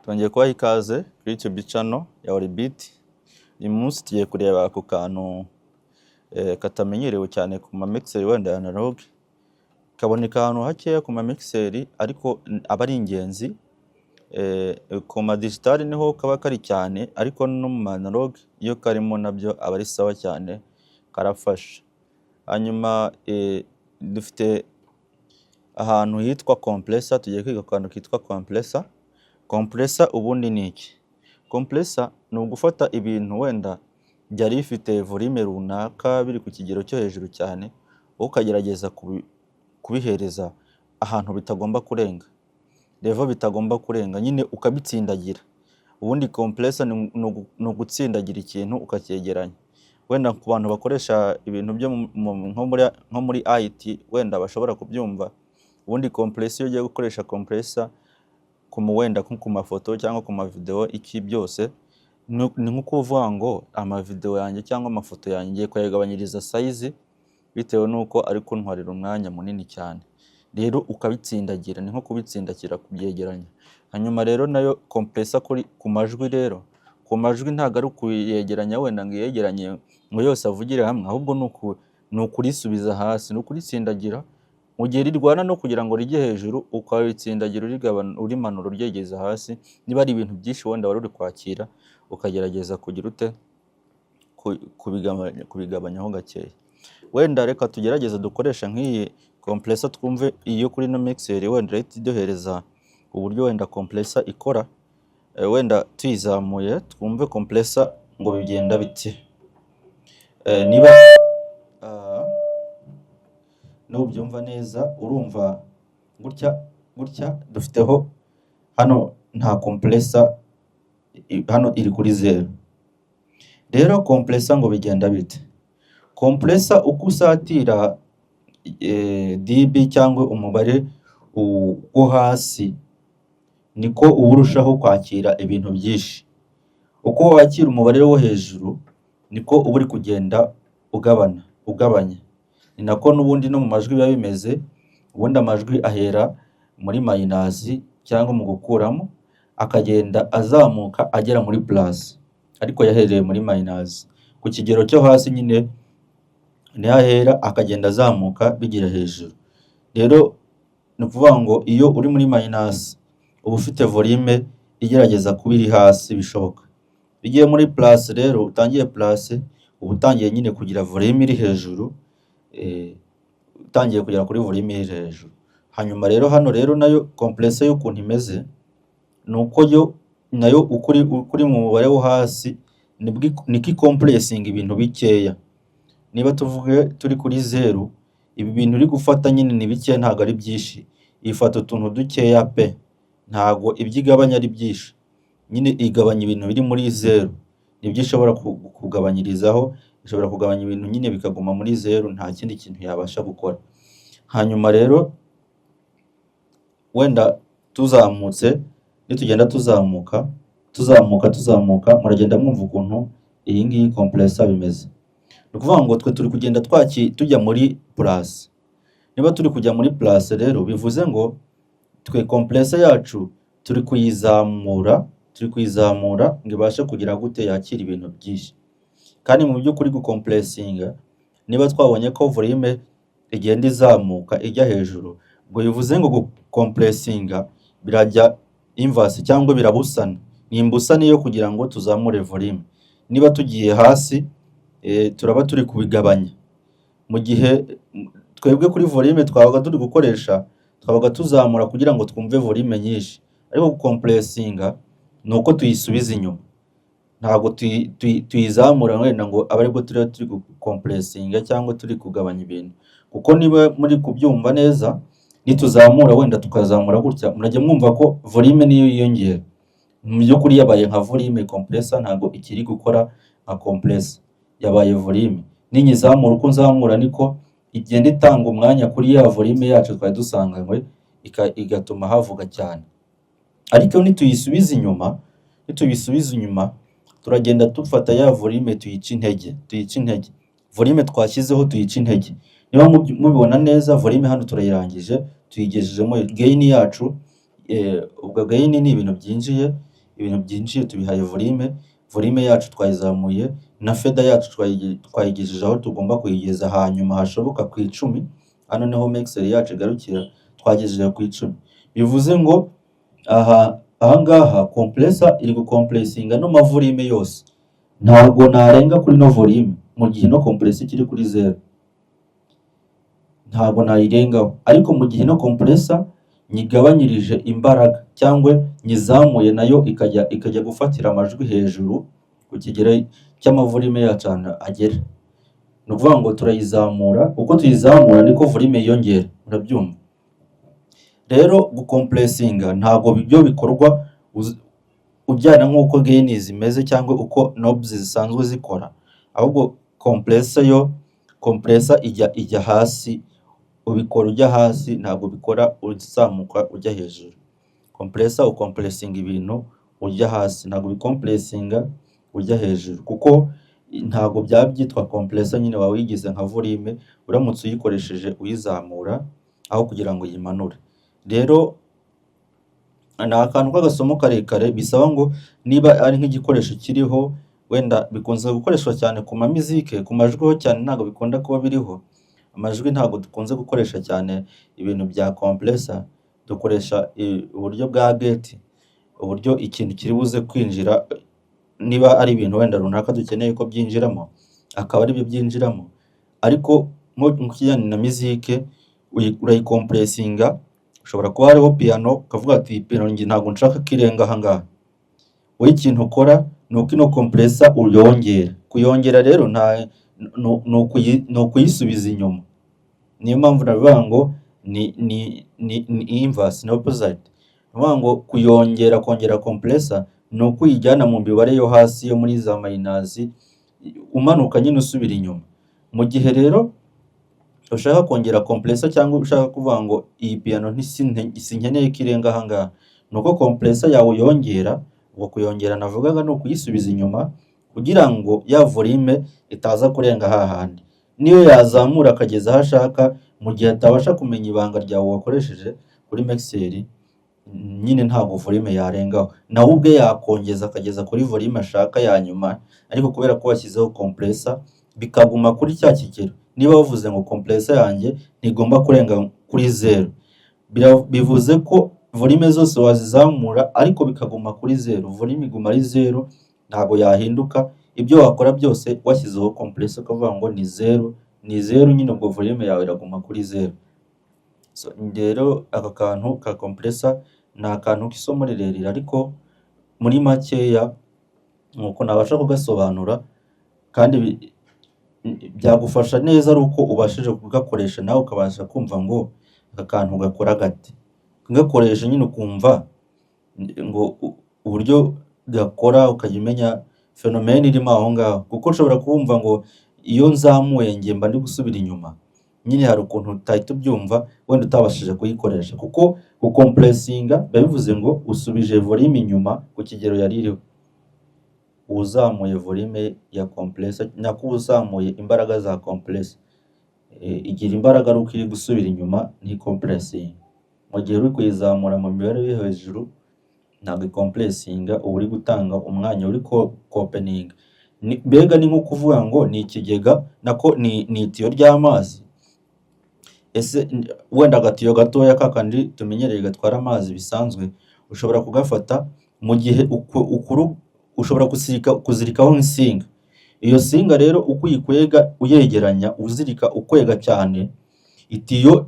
Twongeye kubaha ikaze kuri YouTube channel ya Orbit. Uyu munsi tugiye kureba ku kantu katamenyerewe cyane ku ma mixer wenda ya analog, kaboneka ahantu hakeya ku ma mixer, ariko aba ari ingenzi. Ku ma digital niho kaba kari cyane, ariko no mu ma analog iyo karimo nabyo aba ari sawa cyane, karafasha. Hanyuma dufite ahantu hitwa compressor, tugiye kwiga ku kantu kitwa compressor. Compressor ubundi ni iki? Compressor ni ugufata ibintu wenda byari bifite volume runaka, biri ku kigero cyo hejuru cyane, wowe ukagerageza kubihereza ahantu bitagomba kurenga, level bitagomba kurenga, nyine ukabitsindagira. Ubundi compressor ni ugutsindagira ikintu, ukacyegeranya. Wenda ku bantu bakoresha ibintu byo nko muri IT wenda bashobora kubyumva. Ubundi compressor, iyo ugiye gukoresha compressor ku mu wenda nko ku mafoto cyangwa ku mavideo, iki byose, ni nko kuvuga ngo amavideo yanjye cyangwa amafoto yanjye ngiye kuyagabanyiriza size bitewe n'uko ari kuntwarira umwanya munini cyane. Rero ukabitsindagira, ni nko kubitsindagira, kubyegeranya. Hanyuma rero nayo compressor kuri ku majwi, rero ku majwi ntabwo ari ukuyegeranya wenda ngo iyegeranye ngo yose avugire hamwe, ahubwo ni ukurisubiza hasi, ni ukuritsindagira mu gihe rirwana no kugira ngo rijye hejuru, ukaritsindagira, urimanura, uryegeza hasi. Niba ari ibintu byinshi wenda wari uri kwakira, ukagerageza kugira ute? Kubigabanyaho gakeya. Wenda reka tugerageze dukoresha nk'iyi compressor, twumve iyo kuri ino mixer wenda irahita iduhereza uburyo wenda compressor ikora. Wenda tuyizamuye, twumve compressor ngo bigenda bite. Niba nubyumva neza, urumva gutya gutya dufiteho hano nta compressor, hano iri kuri zeru. Rero compressor ngo bigenda bite? Compressor, uko usatira dB cyangwa umubare wo hasi, niko uba urushaho kwakira ibintu byinshi. Uko wakira umubare wo hejuru, niko uba uri kugenda ugabana, ugabanya. Ni nako n'ubundi no mu majwi biba bimeze. Ubundi amajwi ahera muri minus cyangwa mu gukuramo, akagenda azamuka agera muri plus, ariko yahereye muri minus ku kigero cyo hasi nyine, niho ahera akagenda azamuka bigira hejuru. Rero ni ukuvuga ngo iyo uri muri minus, uba ufite volume igerageza kuba iri hasi bishoboka. Iyo ugiye muri plus rero, utangiye plus, uba utangiye nyine kugira volume iri hejuru, utangiye kugera kuri volume iri hejuru. Hanyuma rero hano rero nayo compressor y'ukuntu imeze, ni uko yo nayo uko uri mu mubare wo hasi, nibwo niko icompressinga ibintu bikeya. Niba tuvuge turi kuri zeru, ibi bintu uri gufata nyine ni bikeya, ntabwo ari byinshi. Ifata utuntu dukeya pe, ntabwo ibyo igabanya ari byinshi. Nyine igabanya ibintu biri muri zeru, nibyo ishobora kugabanyirizaho. Ishobora kugabanya ibintu nyine bikaguma muri zeru, nta kindi kintu yabasha gukora. Hanyuma rero wenda tuzamutse, nitugenda tuzamuka, tuzamuka, tuzamuka, muragenda mwumva ukuntu iyi ngiyi compressor bimeze. Ni ukuvuga ngo twe turi kugenda tujya muri plus. Niba turi kujya muri plus rero, bivuze ngo twe compressor yacu turi kuyizamura, turi kuyizamura ngo ibashe kugira gute? Yakira ibintu byinshi. Kandi mu by'ukuri gucompressinga, niba twabonye ko volume igenda izamuka ijya hejuru, ubwo bivuze ngo gucompressinga birajya inverse cyangwa birabusana, ni imbusane yo kugira ngo tuzamure volume. Niba tugiye hasi, turaba turi kubigabanya. Mu gihe twebwe kuri volume twabaga turi gukoresha, twabaga tuzamura kugira ngo twumve volume nyinshi, ariko gucompressinga ni uko tuyisubiza inyuma. Ntabwo tuyizamura wenda ngo abe aribwo turiba turi gucompressinga cyangwa turi kugabanya ibintu. Kuko niba muri kubyumva neza, nituzamura wenda tukazamura gutya, murajya mwumva ko volume niyo yiyongera. Mu by'ukuri yabaye nka volume compressor, ntabwo ikiri gukora nka compressor, yabaye volume. Ninyizamura, uko nzamura niko igenda itanga umwanya kuri ya volume yacu twari dusanganywe, igatuma havuga cyane. Ariko nituyisubiza inyuma, nituyisubiza inyuma, turagenda dufata ya volume tuyica intege, tuyica intege. Volume twashyizeho tuyica intege. Niba mubibona neza, volume hano turayirangije, tuyigejejemo gain yacu. Ubwo gain ni ibintu byinjiye. Ibintu byinjiye tubihaye volume, volume yacu twayizamuye na fader yacu twayigejeje aho tugomba kuyigeza hanyuma hashoboka, ku 10. Hano niho mixer yacu igarukira, twagejeje ku 10. Bivuze ngo aha ahangaha compressor iri gucompressinga no ma volume yose. Ntabwo narenga kuri no volume mu gihe no compressor ikiri kuri 0, ntabwo nayirengaho. Ariko mu gihe no compressor nyigabanyirije imbaraga cyangwa nyizamuye, nayo ikajya gufatira amajwi hejuru ku kigero cy'ama volume yacu ahantu agera, ni ukuvuga ngo turayizamura, uko tuyizamura niko volume yiyongera, urabyumva. Rero gucompressinga ntabwo byo bikorwa ujyana nk'uko gain zimeze cyangwa uko knobs zisanzwe zikora, ahubwo compressor yo, compressor ijya hasi, ubikora ujya hasi, ntabwo ubikora uzamuka ujya hejuru. Compressor ucompressinga ibintu ujya hasi, ntabwo ubicompressinga ujya hejuru, kuko ntabwo byaba byitwa compressor nyine, waba wigize nka volume uramutse uyikoresheje uyizamura aho kugira ngo uyimanure. Rero ni akantu k'agasomo karekare, bisaba ngo niba ari nk'igikoresho kiriho, wenda bikunze gukoreshwa cyane ku ma musique, ku majwi ho cyane ntabwo bikunda kuba biriho. Amajwi ntabwo dukunze gukoresha cyane ibintu bya compressor, dukoresha uburyo bwa gate, uburyo ikintu kiri buze kwinjira, niba ari ibintu wenda runaka dukeneye ko byinjiramo, akaba aribyo byinjiramo. Ariko nko mu kijyanye na musique urayicompressinga, ushobora kuba hariho piano ukavuga ati: "Iyi piano njye ntabwo nshaka ko irenga aha ngaha." Wowe ikintu ukora ni uko ino compressor uyongera. Kuyongera rero nta ni ukuyisubiza inyuma. Niyo mpamvu navuga ngo ni inverse, ni opposite. Ni ukuvuga ngo kuyongera, kongera compressor ni uko uyijyana mu mibare yo hasi yo muri za minus, umanuka nyine usubira inyuma. Mu gihe rero ushaka kongera compressor cyangwa ushaka kuvuga ngo iyi piano sinkeneye ko irenga aha ngaha, ni uko compressor yawe uyongera. Ubwo kuyongera navugaga ni ukuyisubiza inyuma kugira ngo ya volume itaza kurenga hahandi. Niyo yazamura akageza aho ashaka, mu gihe atabasha kumenya ibanga ryawe wakoresheje kuri mixer nyine, ntabwo volume yarengaho. Nawe ubwe yakongeza akageza kuri volume ashaka ya nyuma, ariko kubera ko washyizeho compressor bikaguma kuri cya kigero. Niba wavuze ngo compressor yanjye ntigomba kurenga kuri 0, bivuze ko volume zose wazizamura ariko bikaguma kuri 0, volume iguma ari 0, ntabwo yahinduka. Ibyo wakora byose washyizeho compressor ukavuga ngo ni 0, ni 0 nyine, ubwo volume yawe iraguma kuri 0. So, rero aka kantu ka compressor ni akantu k'isomo rirerire, ariko muri makeya nuko nabasha kugasobanura, kandi byagufasha neza ari uko ubashije kugakoresha nawe ukabasha kumva ngo aka kantu gakora gate. Kugakoresha nyine ukumva ngo uburyo gakora, ukajya umenya phénomène irimo aho ngaho, kuko ushobora kumva ngo iyo nzamuye njye mba ndi gusubira inyuma. Nyine hari ukuntu utahita ubyumva wenda utabashije kuyikoresha, kuko gucompressinga biba bivuze ngo usubije volume inyuma ku kigero yari iriho. Uzamuye volume ya compressor, nako uzamuye imbaraga za compressor. Igira imbaraga ari uko iri gusubira inyuma, nticompressinga. Mu gihe uri kuyizamura mu mibare yo hejuru ntabwo icompressinga, uba uri gutanga umwanya, uri kopeninga. Mbega ni nko kuvuga ngo ni ikigega, nako ni itiyo ry'amazi. Ese wenda agatiyo gatoya kakandi tumenyereye gatwara amazi bisanzwe, ushobora kugafata mu gihe ushobora kuzirikaho insinga. Iyo singa rero uko uyikwega, uyegeranya, uzirika, ukwega cyane, itiyo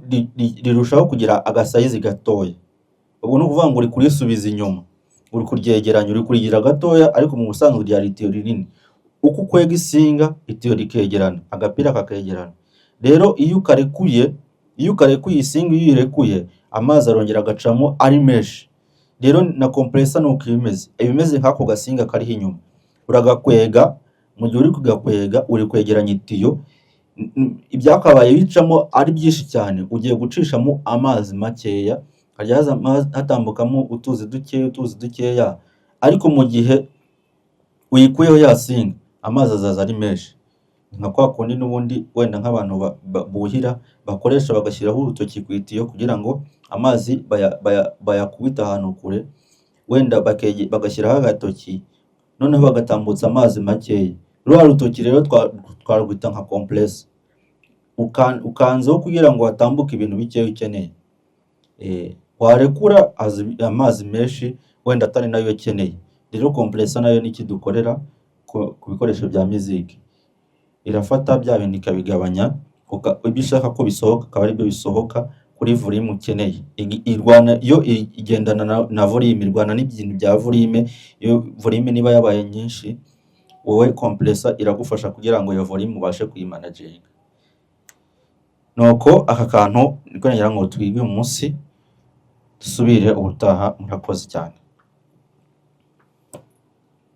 rirushaho kugira aga size gatoya. Ubwo ni ukuvuga ngo uri kurisubiza inyuma, uri kuryegeranya, uri kurigira gatoya, ariko mu busanzwe ryari itiyo rinini. Uko ukwega isinga, itiyo rikegerana, agapira kakegerana. Rero iyo ukarekuye isinga, iyo uyirekuye, amazi arongera agacamo ari menshi. Rero na compressor ni uko iba imeze, iba imeze nk'ako gasinga kariho inyuma. Uragakwega, mu gihe uri kugakwega uri kwegeranya itiyo, ibyakabaye bicamo ari byinshi cyane ugiye gucishamo amazi makeya, hajya hatambukamo utuzi dukeya, utuzi dukeya. Ariko mu gihe uyikuyeho ya singa, amazi azaza ari menshi. Ni nka kwa kundi n'ubundi wenda nk'abantu buhira bakoresha, bagashyiraho urutoki ku itiyo kugira ngo amazi bayakubite ahantu kure. Wenda bagashyiraho agatoki, noneho bagatambutsa amazi makeya. Ruriya rutoki rero twarwita nka compressor. Ukanzeho kugira ngo hatambuke ibintu bikeya ukeneye. Warekura amazi menshi, wenda atari nayo ukeneye. Rero compressor nayo ni idukorera ku bikoresho bya muziki. Irafata bya bintu ikabigabanya, ibyo ushaka ko bisohoka akaba aribyo bisohoka kuri volume ukeneye. Irwana yo igendana na volume, irwana n'ibintu bya volume. Iyo volume niba yabaye nyinshi, wowe compressor iragufasha kugira ngo iyo volume ubashe kuyimanaginga. Nuko aka kantu niko nagira ngo twige uyu munsi, dusubire ubutaha. Murakoze cyane.